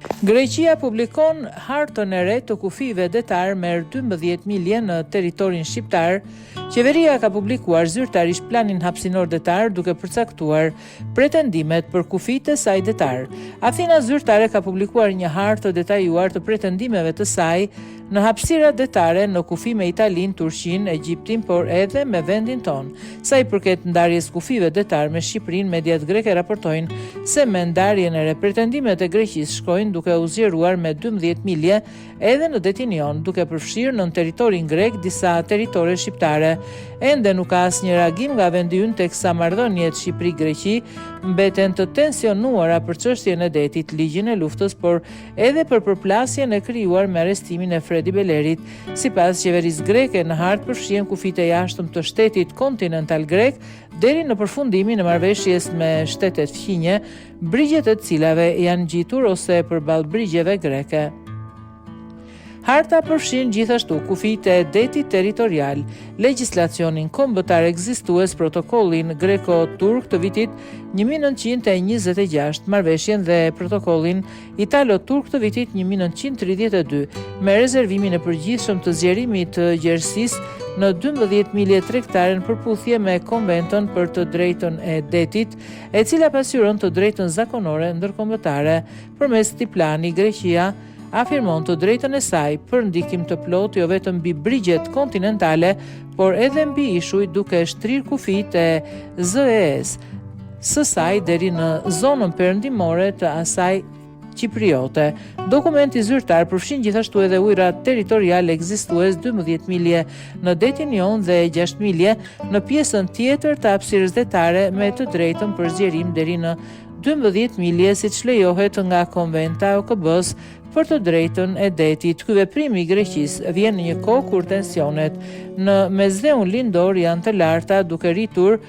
Greqia publikon hartën e re të kufijve detarë merr 12 milje në territorin shqiptar. Qeveria ka publikuar zyrtarisht planin hapësinor detar duke përcaktuar pretendimet për kufijtë e saj detarë. Athina zyrtare ka publikuar një hartë të detajuar të pretendimeve të saj në hapësirat detare në kufi me Italinë, Turqinë, Egjiptin, por edhe me vendin tonë. Sa i përket ndarjes kufijve detarë me Shqipërinë, mediat greke raportojnë se me ndarjen e re pretendimet e Greqisë shkojnë duke u zgjeruar me 12 milje edhe në Detin Jon, duke përfshirë nën territorin grek disa territore shqiptare. Ende nuk ka asnjë reagim nga vendi ynë teksa marrëdhëniet Shqipëri-Greqi mbeten të tensionuara për çështjen e detit, ligjin e luftës, por edhe për përplasjen e krijuar me arrestimin e Fredi Belerit. Sipas qeverisë greke, në hartë përfshihen kufijtë e jashtëm të shtetit kontinental grek deri në përfundimin e marrëveshjes me shtetet fqinje, brigjet e të cilave janë ngjitur ose përballë brigjeve greke. Harta përfshin gjithashtu kufijtë e detit territorial, legjislacionin kombëtar ekzistues, protokollin greko-turk të vitit 1926, marrëveshjen dhe protokollin italo-turk të vitit 1932, me rezervimin e përgjithshëm të zgjerimit të gjerësisë në 12 milje tregtare në përputhje me Konventën për të Drejtën e Detit, e cila pasqyron të drejtën zakonore ndërkombëtare. Përmes këtij plani, Greqia afirmon të drejtën e saj për ndikim të plotë jo vetëm mbi brigjet kontinentale, por edhe mbi ishuj duke shtrirë kufijtë e ZEE-së së saj deri në zonën perëndimore të asaj qipriote. Dokumenti zyrtar përfshin gjithashtu edhe ujërat territoriale ekzistues 12 milje në detin Jon dhe 6 milje në pjesën tjetër të hapësirës detare me të drejtën për zgjerim deri në 12 milje siç lejohet nga Konventa e OKB-së për të drejtën e detit. Ky veprim i Greqisë vjen në një kohë kur tensionet në Mesdheun Lindor janë të larta duke rritur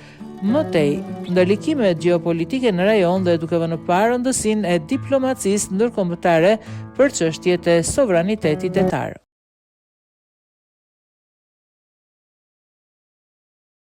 më tej ndërlikimet gjeopolitike në rajon dhe duke vënë pa rëndësinë e diplomacisë ndërkombëtare për çështjet e sovranitetit detar.